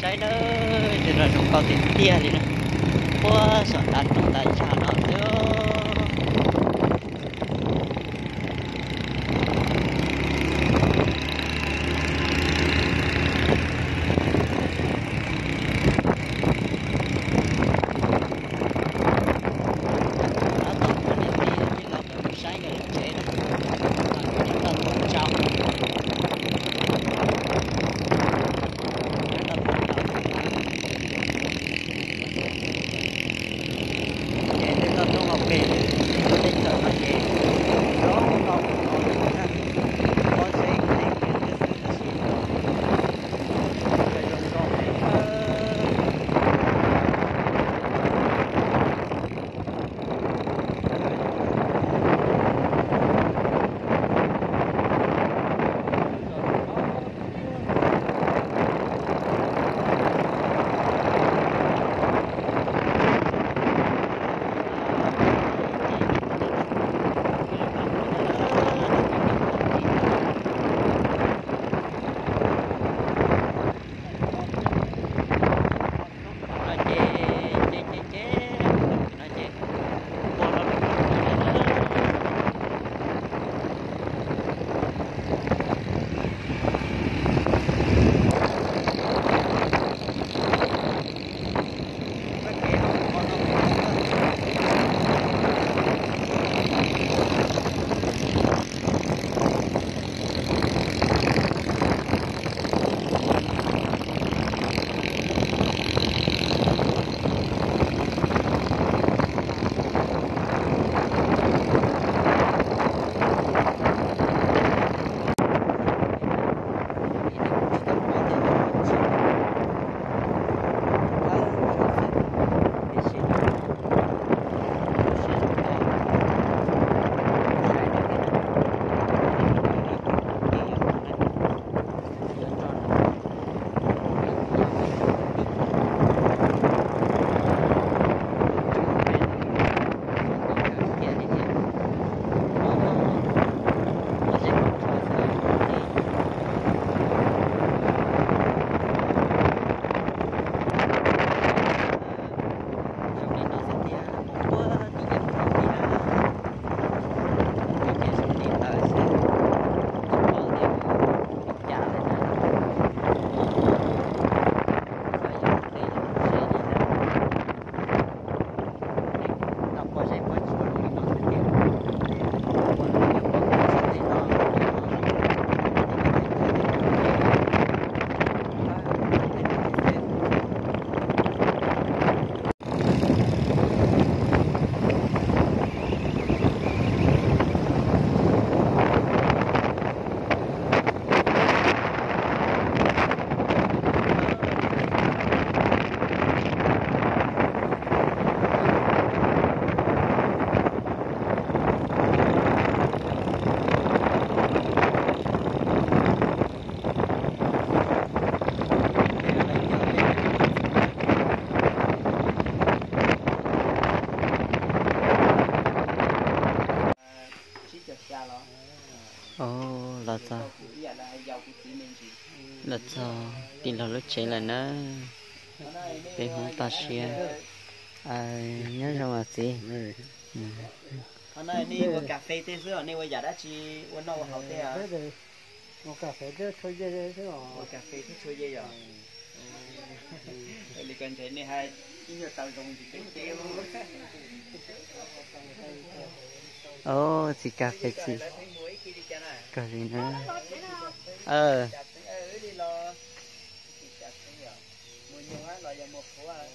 Saib na, cov no zoo nkauj tiag tiag li na. Puag saum nram roob nram zag no xwb. Tab tom muaj niam tij los peb mus saib nkawd lub tsev na. Tau toob tsau. Ces tej toj roob hauv pes, tej txawm no ces zoo nkauj kawg nkaus li thiab. Pob zeb tej kiag thiab xwb tab sis zoo nkauj heev. No ces, ces, ces, ces, no ces ua no. Zoo li no xwb tiag, mus puag tim yeeb nrov tiag. Ces zoo li ntawd xwb, tsis paub tias mus li cas lawm na. Xyov yog tej los ze li lawm. Noj pob zeb pob tsuas zoo li no xwb tiag. Ua tus nyob pob tsuas tej no. Los txog, los txog tij laug lub tsev lawm na. Peb Hmoob toj siab. Nyob zoo os txiv. Qhov no nej ua kas fes tej xwb os, nej ua yam dab tsi ua noj ua haus tej? Ua kas fes thiab tshua ye yom. Li ko ntshe nej hais ib nyuag tau zoo ntsis peb ceb. Os, txiv kas fes txiv, kawg li na. Mus nyoog los yog mus qhuav?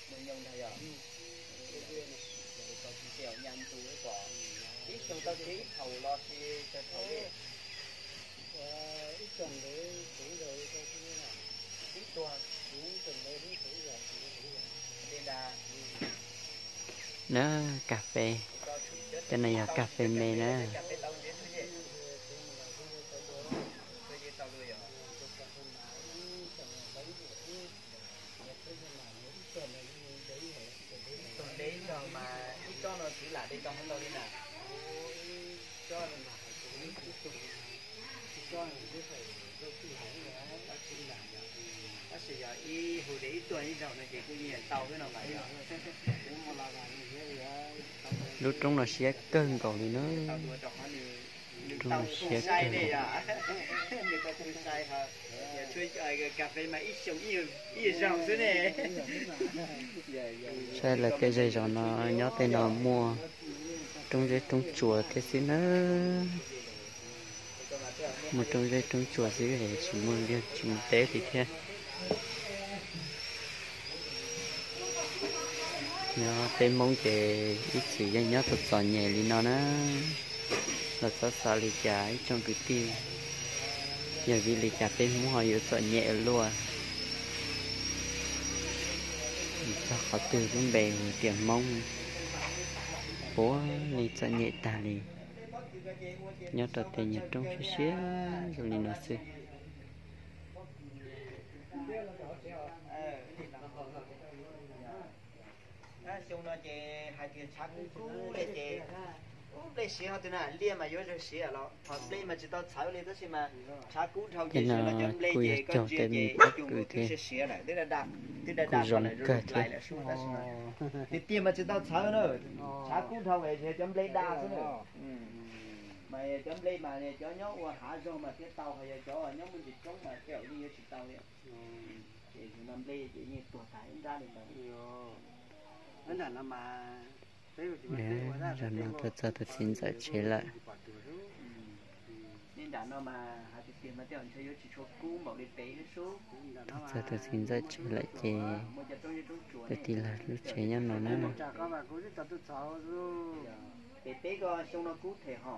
Mus nyoog ntag yom. Nyas ntus pom ib xyoos tau ib thaum los sis tsawg thaum li? Ib tuag. Na, kas fes, cov no yog kas fes me na. Lub roob no siab kawg nkaus li na. Roob no siab kawg. Saib lawv tej zej zos no nyob tej no muaj roob zeb roob tsuas thiab xwb na. Muaj roob zeb roob tsuas xwb, tsis muaj liaj tsis muaj teb li thiab. Nyob peb Hmoob ces ib txwm yeej nyob txom txom nyem li no na. Los txhob xav li cas ib tsoom kwv tij, yog vim li cas peb Hmoob ho yuav txom nyem luaj. Txog qhov twg lub npe tias Hmoob puav leej txom nyem tag li. Nyob rau tej nyuag roob siab siab zoo li no xwb. Xyoo no ces hais tias tshav kub kub li ces nplej siav ho twg na, liaj mas yuav zawg siav los ho nplej mas tsis tau txhawv li tab sis mas tshav kub dhau ces sawv los cov nplej ces koj ntsia ces cug mus twb siav siav lawm, twb daj daj, twb daj daj zoo kawg thiab. Tiag tiag mas tsis tau txhawv na, tshav kub dhau es cov nplej daj xwb na. Mas cov nplej mas cov nyob ua hav zoov mas thiaj tau, ho yog cov nyob muaj ntsis roob mas tej zaum yeej yuav tsis tau li. Ces no nplej ces yeej tuag tag ib nrab li ntawd. Zaum no tuaj txog tus txiv ntxawm tsev lawm. Li nram no mas hais tiag tiag mas tej zaum ntshe yuav tsis tshua kub npaum li pem thiab sub. Tuaj txog tus txiv ntxawm tsev lawm ces tus tij laug lub tsev nyob no na. Pem peb ko xyoo no kub them ho,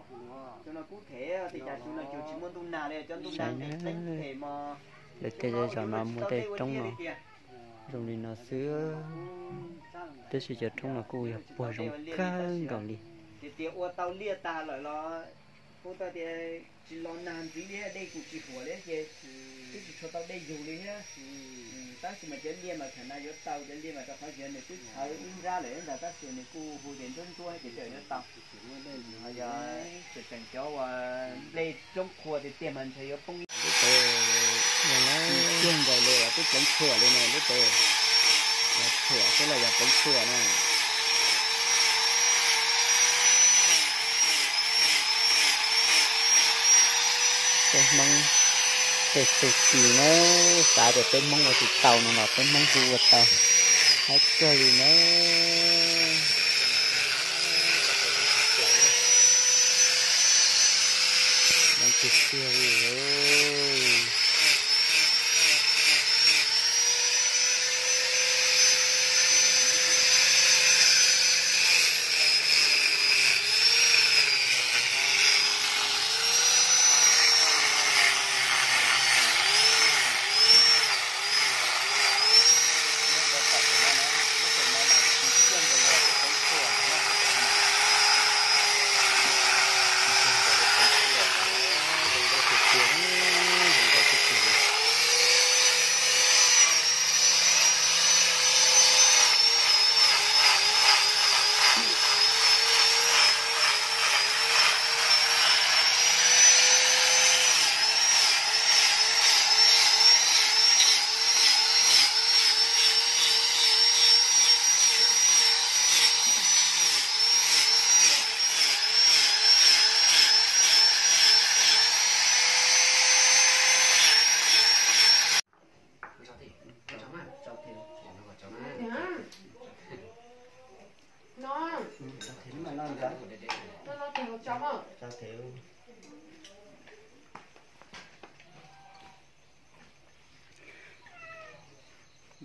xyoo no kub them, tej cas xyoo no cug tsis muaj ntuj nag li, cov ntuj nag nqes qeeb them mog. Lawv tej zej zos no muaj tej roob no zoo li no xwb, tab sis cov roob no kuj yog puag zoo kawg nkaus li. Tias tias ua tau liaj tag lawm los kuj tau tias tsis los nag ntxiv li, dej kuj tsis huam li ces twb tsis tshua tau dej yug li thiab. Tab sis mas cov liaj mas thaum no yuav tau, cov liaj mas rau qhov tias nws twb txhawv ib nrab lawm ntag, tab sis nws kuj hu tias ntsuab ntsuab ces tej zaum yuav tau. Ho yog tseem cov uas nplej roob qhua tiag tiag mas ntshe yuav poob. Lub tsev no cuag nkaus li uas twb pleev tshuam li no, lub tsev tshuam xwb los yog pleev tshuam na. Peb Hmoob tej tug kis na, xav tias peb Hmoob ua tsis tau no los peb Hmoob kuj ua tau, haib kawg li na. Zoo tiag tiag li.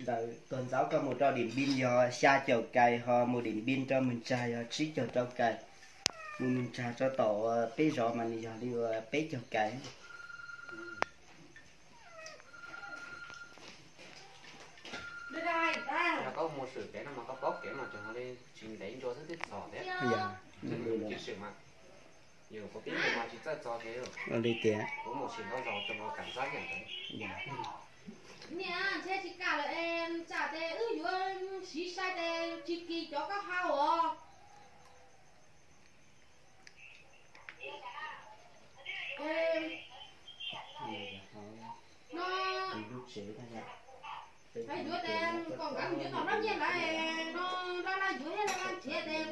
Ntawm Tuam Ntxauv koj mus rau Dim Npin yog xya caum kais, ho mus Dim Npin rau Mws Tsag yog tsib caug rau kais. Mus Mws Tsag rau tom peb zos mas nws yog li uas peb caug kais. Yog koj mus swm kev no mas koj paub kev mas tseem li tsis ntev ncua xwb twb txog thiab. Cia swm mas, yus kuv pib mus mas tsis txawj txog kev. Li tias kuv mus sim ntau zaus tseem ua kam xab yam ntawd. Niam, ntshe tsis kam lawm es tsam ces wb yuav siv sai ces tsis kis cov koj hau os. No, lub tsev tag yam. Yuav tes kom nkawd mus yuav tom hlob Nyiaj lawv no, laj laj yuav thiab laj laj nrhiav tes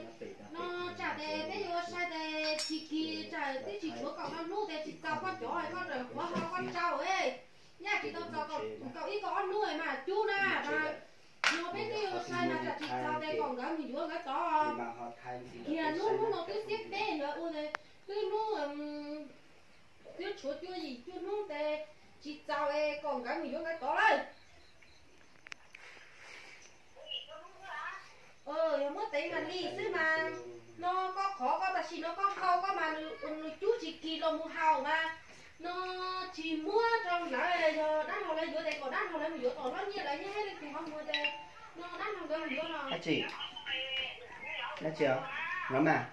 no, tsam tes peb yuav ua sai tes tsis kis, tsam twb tsis tshuav kaum tawm hnub tes tsis txaus koj cov koj rawm qhuav ho koj tsau, yaj tsis tau txaus kaum ib kaum ob hnub mas cub na. No peb twb yuav ua sai mas tsam tsis txaus tes kom nkawd mus yuav nkawd tod. Kiag hnub hnub no twb xiab peb yog ua twb hnub twb tshuav cuaj yim cuaj hnub tes tsis txaus es kom nkawd mus yuav nkawd tod lawm. Yog muab teev mas li xwb mas, no koj qhov koj tam sim no koj hau koj mas nws cub tsis kis los mus haus mas, no tsis muab rau lawv, yog dab laug lawv yuav tes kom dab laug lawv mus yuav tom hlob Nyiaj lawv nyob thiab leej twg ho muag tes no dab laug lawv mus yuav no. Dab tsi? Dab tsi os? No mas